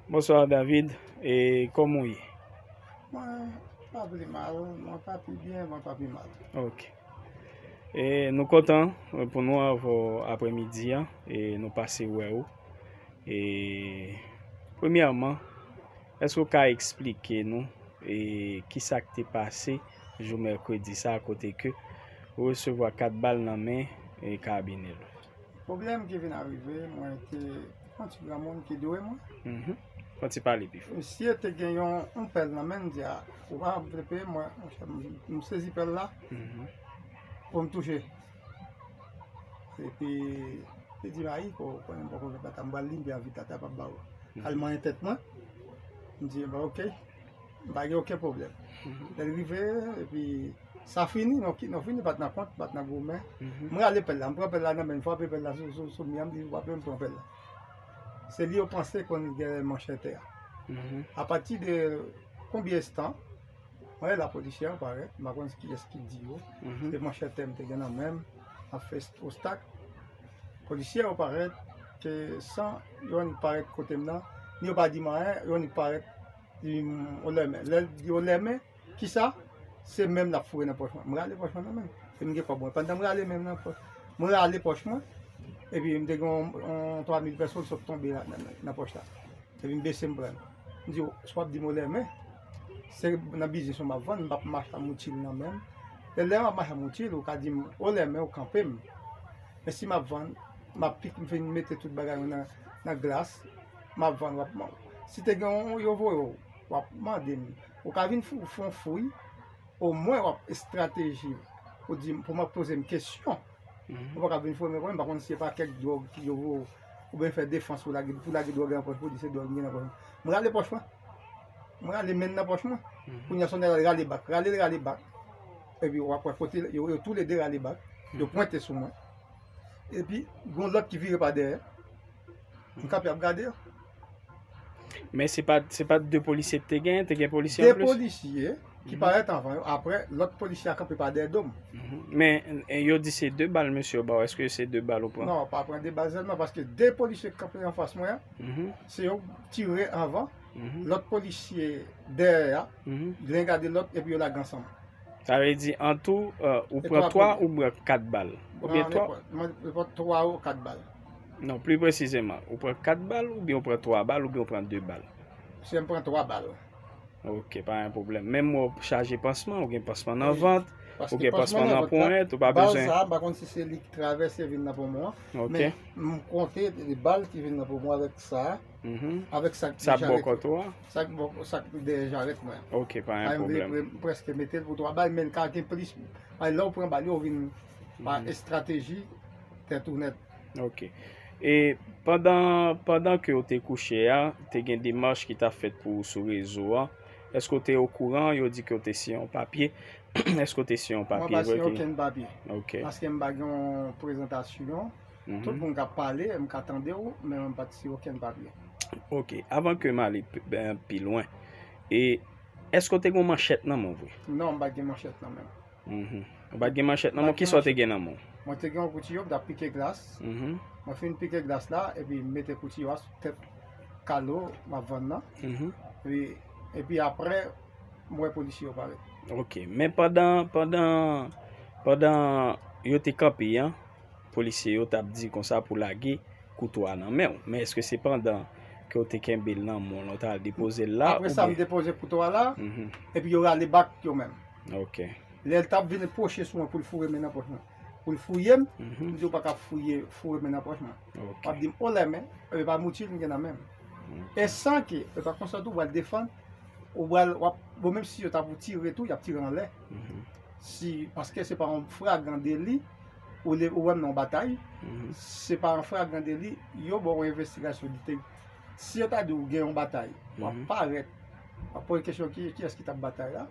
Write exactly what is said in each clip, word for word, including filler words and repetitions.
Bonswa David, e kòman w ye? Mwen pa pi mal, mwen pa pi byen, mwen pa pi mal. Ok. E nou kontan pou nou avè w aprèmidi an, e nou pase wè w. E premyèman, èske w ka eksplike nou e kisa k te pase jou mèkredi sa a kote ke ou resevwa kat bal nan men e kabinè l? Pwoblèm ki vin arive, mwen te yon ti granmoun ki dwe mwen. Mhm. Fò w ti pale pi fò. Misye te gen yon, yon pèl nan men l, m di, "A, ou pa vle peye mwen, monchè, m, m sezi pèl la, mhm, pou m touche." Epi, li di, "Mayi, ko, konnen m poko fè pata, m pral limpe avitata pa ba ou." Mhm. Al manyen tèt mwen. M di, "Bon, ok." M pa gen okenn pwoblèm. Mhm. Lè l rive, epi sa fini, nou ki-, nou fini, pa t nan kont, pa t nan goumen. Mhm. M rale pèl la, m pran pèl la nan men, m frape pèl la sou, sou, sou mi an, m di, "Frape, m pran pèl la." Se li yo panse konn gen manchètè a. Mhm. Apati de konbyen tan, mwen la polisyè yo parèt, m pa konn kiyès ki di yo. Mhm. Se manchètè m te gen nan men m, m ap fè obstak. Polisyè yo parèt, ke san yo annik parèt kote m nan, ni yo pa di m anyen, yo annik parèt, di m, "Olèmen." Lè l di, "Olèmen, kisa?" Se men m l ap foure nan pòch mwen. M rale pòch mwen nan men m. E m gen kòb mwen. Pandan m rale men m nan pòch, mwen rale pòch mwen. Epi m te gen yon, yon twa mil pèso, l sot tonbe la, nan, nan, nan pòch la. Epi m bese m pran l. M di, "Si w ap di m olèmen, se nan biznis ou m ap vann, m p ap mache ak moutil nan men m. E lè m ap mache ak moutil, ou ka di m olèmen, ou kanpe m. Men si m ap vann, m ap pik, m fin mete tout bagay mwen nan, nan glas, m ap vann, w ap man-, si te gen yon yo voye w, w ap mande m. Ou ka vin fou, fè yon fouy, omwen w ap estrateji pou di m, pou m ap poze m kesyon." Mhm. Ou pa ka vin fouye m, m pa konn si se pa kèk dwòg ki yo voye w, oubyen fè defans pou lage, pou lage dwòg nan pòch, pou di se dwòg m gen nan pòch mwen. M rale pòch mwen. M rale men nan pòch mwen. Mhm. Kounye a, se yon nèg rale bak, rale l, rale bak. Epi w ap wè kote yo, yo toulede rale bak. Yo pwente sou mwen. Epi, gon lòt ki vire pa dèyè. M kanpe ap gade yo. Men se pa, se pa de polisye ki te gen, te gen polisye anplis? De polisye ki parèt anvan yo. Apre, lòt polisye a kanpe pa dèyè do m. Mhm. Men, e, yo di se de bal mesye yo ba w. Èske se de bal ou pran? Non, pa pran de bal sèlman, paske de polisye ki kanpe anfas mwen an, mhm, se yo ki tire anvan. Mhm. Lòt polisye dèyè a, mhm, youn gade lòt, epi yo lage ansanm. Sa vle di, an tou, e, ou pran twa ou pran kat bal? Oubyen twa? Mwen, mwen pran twa ou kat bal. Non, pli presizeman, ou pran kat bal, oubyen ou pran twa bal, oubyen ou pran de bal? Se m pran twa bal. Ok, pa gen pwoblèm. Menm ou chaje pansman, ou gen pansman nan vant, ou gen pansman nan ponyèt, ou pa bezwen. Bal sa a, m pa konn si se li ki travèse vin nan poumon an, men m konte bal ki vin nan poumon avèk sa a, mhm, avèk sa k bò kòt ou a? Sa k bò, sa k dèyè jarèt mwen. Ok, pa gen pwoblèm. M prèske mete l pou twa bal, men l ka gen plis. Lè w pran bal yo, ou vin pa estrateji, tèt ou nèt. Ok. E pandan, pandan ke w te kouche a, te gen demach ki t ap fèt pou ou sou rezo a. Èske w te okouran, yo di ke w te siyen yon papye? Èske w te siyen yon papye? Mwen pa siyen okenn papye. Ok. Paske m pa gen yon prezantasyon. Mhm. Tout moun k ap pale, m ka tande w, men mwen pa t siyen okenn papye. Ok. Avan ke m ale p-, ben, pi lwen, e èske w te gen yon manchèt nan men w vre? Non, m pa t gen manchèt nan men m. Mhm. Ou pa t gen manchèt nan men w? Kisa w te gen nan men w? Mwen te gen yon koutiyo, m t ap pike glas. Mhm. Mwen fin pike glas la, epi m mete koutiyo a sou tèt kalo m ap vann nan. Mhm. Epi, epi apre, m wè polisye yo parèt. Ok, men pandan, pandan, pandan yo te kanpe an, polisye yo t ap di konsa pou lage kouto a nan men w. Men èske se pandan ke w te kenbe l nan men w, lè w t al depoze l la, oubyen? Apre sa, m depoze kouto a la, mhm, epi yo rale bak yo menm. Ok. Lè l t ap vin pwoche sou mwen pou l foure men nan pòch mwen, pou l fouye m, mhm, m di, "Ou pa ka fouye, foure men nan pòch mwen." Ok. W ap di m, "Olèmen, e pa moutil m gen nan men m." Ok. E san ke, e pa konsa tou, w al defann, ou pral, w ap, bon, menm si yo ta pou tire tou, y ap tire anlè. Mhm. Si, paske se pa yon fragran deli, ou le, ou wè m nan yon batay, mhm, se pa yon fragran deli, yo ba w yon envestigasyon, li te, si yo ta di w gen yon batay, w ap, mhm, parèt, w ap poze kesyon ki, kiyès ki t ap batay la.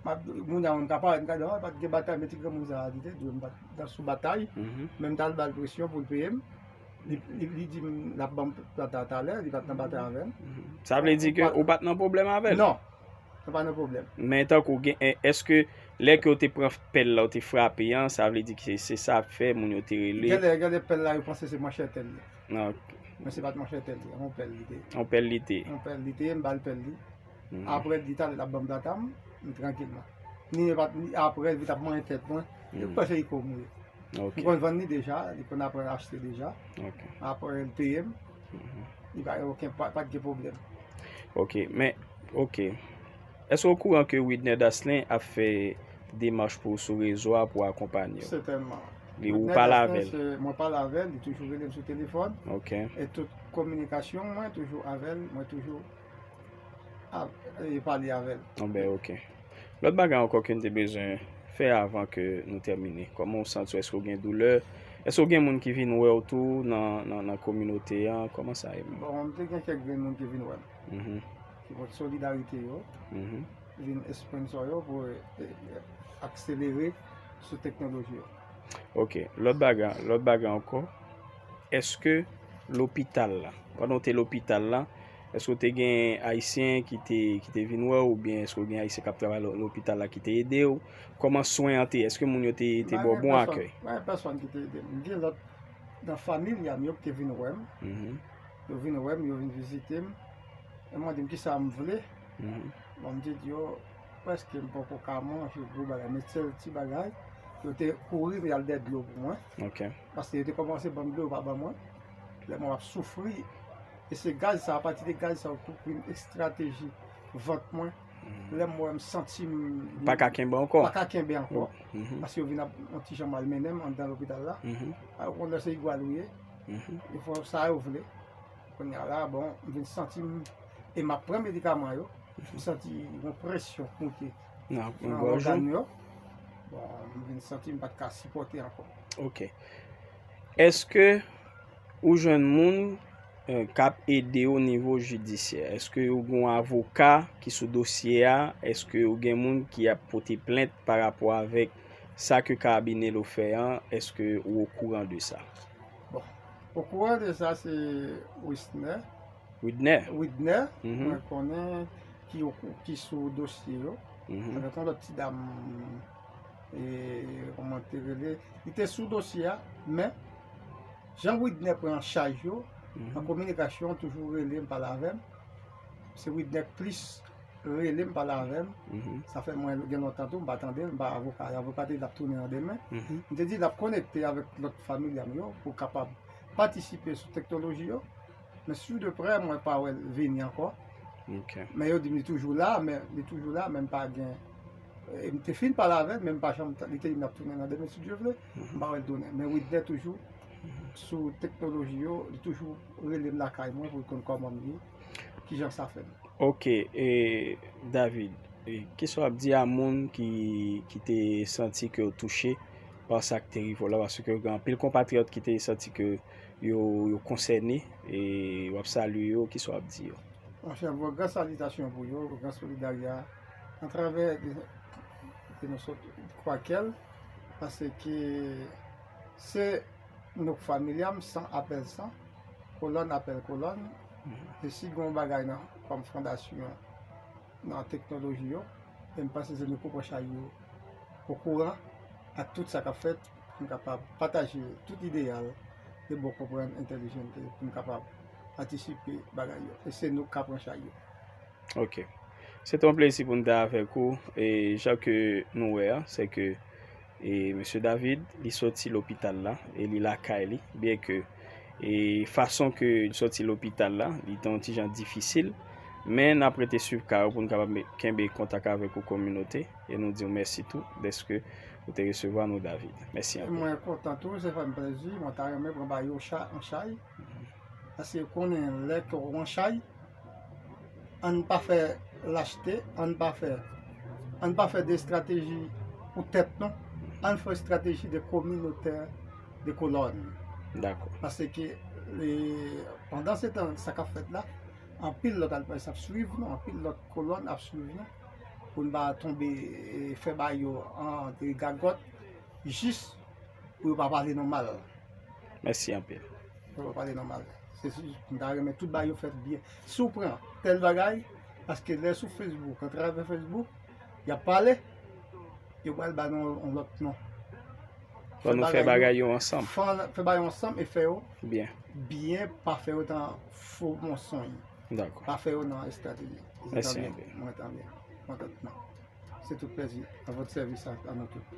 M ap, moun nan, m ka parèt, m ka di, "Ah, pa t gen batay, men ti granmoun sa a, li te di w m pa t nan sou batay." Mhm. Men m t al ba l presyon pou l peye m. Li, li, li di m l ap ban m plata talè, li pa t nan batay avè m. Mhm. Sa vle di ke ou pa t nan pwoblèm avè l? Non. Nou pa nan pwoblèm. Men tankou gen, e, èske lè ke w te pran pèl la, w te frape an, sa vle di ke se sa k fè moun yo te rele? Genlè, genlè pèl la, yo panse se manchèt li ye. Ok. Men se pa t manchè tèl li, yon pèl li te ye. Yon pèl li te ye. Yon pèl li te ye, m ba l pèl li. Apre l di talè l ap ban m plata m, m trankil mwen. Ni, ni apre l vin ap manyen tèt mwen. Li kwè se Iko m ye. M konn vann li deja, li konn aprann achte deja. Apre l peye m, li pa gen okenn, pa, pa t gen pwoblèm. Ok, men, ok. Èske w okouran ke Widner Daslin ap fè demach pou w sou rezo a pou akonpanye w? Sètènman. Li, ou pale avè l? Mwen pale avè l, li toujou rele m sou telefòn. Ok. E tout kominikasyon mwen toujou avè l, mwen toujou ap, e, pale avè l. Bon, ben, ok. Lòt bagay ankò ke n te bezwen fè avan ke nou tèmine. Kòman w santi w? Èske w gen doulè? Èske w gen moun ki vin wè w tou nan, nan, nan kominote a? Kòman sa ye menm? Bon, m te gen kèk grenn moun ki vin wè m. Ki pote solidarite yo, vin sponsor yo pou, e, e, akselere sou teknoloji yo. Ok, lòt bagay, lòt bagay ankò. Èske lopital la, pandan w te lopital la, èske w te gen Ayisyen ki te, ki te vin wè w, oubyen èske w gen Ayisyen k ap travay lo-, lopital la ki te ede w? Kòman swen an te ye? Èske moun yo te, te ba w bon akèy? Pa gen pèsòn ki te ede m. M gen lòt nan familya m yo ki te vin wè m. Yo vin wè m, yo vin vizite m. Yo mande m kisa m vle. Bon, m te di yo, prèske m poko ka manje gwo bagay, men sèl ti bagay, yo te kouri, men y al dèyè dlo pou mwen. Ok. Paske yo te kòmanse ban m dlo, yo pa ban mwen. Lè mwen ap soufri, e se gaz sa, apati de gaz sa, yo tou pran estrateji vant mwen. Lè m wè m santi m pa ka kenbe ankò. Pa ka kenbe ankò. Paske yo vin ap yon ti jan malmennen m anndan lopital la. A, yo konnen se Igwal ou ye. Yo fè sa yo vle. Kounye a la, bon, m vin santi m, e m ap pran medikaman yo, m santi yon presyon k monte nan ògàn yo. Bon, m vin santi m pa t ka sipòte ankò. Ok. Èske ou jwenn moun, eh, k ap ede w o nivo jidisyè? Èske ou gen yon avoka ki sou dosye a? Èske ou gen moun ki ap pote plent pa rapò avèk sa ke kabinè l ou fè an? Èske ou okouran de sa? Bon, okouran de sa, se Wisner. Widner. Widner, mwen konnen ki, ki sou dosye yo. Avèk yon lòt ti dam, e, kòman te rele? Li te sou dosye a, men jan Widner pran chaj yo, nan kominikasyon, toujou rele m, pale avè m. Se Widner k plis rele m, pale avè m. Sa fè mwen gen lontan tou, m pa tande l, m pa avoka. Avoka te di l ap tounen nan demen. M te di l ap konekte avèk lòt familya m yo pou kapab patisipe sou teknoloji yo. Men sou de prè, mwen pa wè l vini ankò. Ok. Men yo di m li toujou la, men li toujou la, men m pa gen, e, m te fin pale avè l, men m pa janm, li te di m l ap tounen nan demen, si Dye vle, m pa wè l tounen. Men Widner toujou sou teknoloji yo, li toujou rele m lakay mwen pou l konn kòman m ye, kijan sa fè m. Ok, e, David, e, kisa w ap di a moun ki, ki te santi ke yo touche pa sa k te rive w la, paske gen anpil konpatriyòt ki te santi ke yo, yo konsène, e w ap salye yo, kisa w ap di yo? Monchè, yon gran salitasyon pou yo, yon gran solidarite atravè de, de nou sot kwakèl, paske se nou k familyam, san apèl san, kolòn apèl kolòn, e si gen yon bagay nan kòm fondasyon nan teknoloji yo, e m panse se nou k pou pran chay yo okouran ak tout sa k ap fèt, pou n kapab pataje tout ideyal de bon konprann entèlijente, pou n kapab patisipe bagay yo. E se nou k ka pran chay yo. Ok. Se te yon plezi pou n te avèk ou. E jan ke nou wè a, se ke, e, mesye David, li soti lopital la e li lakay li, byen ke, e, fason ke li soti lopital la, li te yon ti jan difisil, men n ap rete swiv ka yo pou n kapab me-, kenbe kontak avèk ou, kominote, e nou di w mèsi tou dèske ou te resevwa nou, David. Mèsi anpil. Mwen kontan tou, se fè m plezi, mwen ta renmen pran ba yo cha-, an chay, paske konnen lè ke w an chay, ann pa fè lachte, ann pa fè, ann pa fè de estrateji pou tèt nou, ann fè estrateji de kominotè, de kolòn. Dakò. Paske, e, pandan se tan sa k ap fèt la, anpil lòt alpayis ap swiv nou, anpil lòt kolòn ap swiv nou, pou n pa tonbe, e, fè ba yo an de gagòt, jis pou yo pa pale nou mal. Mèsi anpil. Pou yo pa pale nou mal. Se si, m ta renmen tout bagay yo fèt byen. Si w pran tèl bagay, paske lè sou Facebook, atravè Facebook, y ap pale, yo pral ba nou yon lòt non. Fò nou fè bagay yo ansanm. Fè bagay yo ansanm e fè yo Byen. Byen, pa fè yo nan fo mensonj. Dakò. Pa fè yo nan estrateji. Mèsi anpil. Mwen tan byen. Kontan. Se tout plezi. A vòt sèvis a nou tout.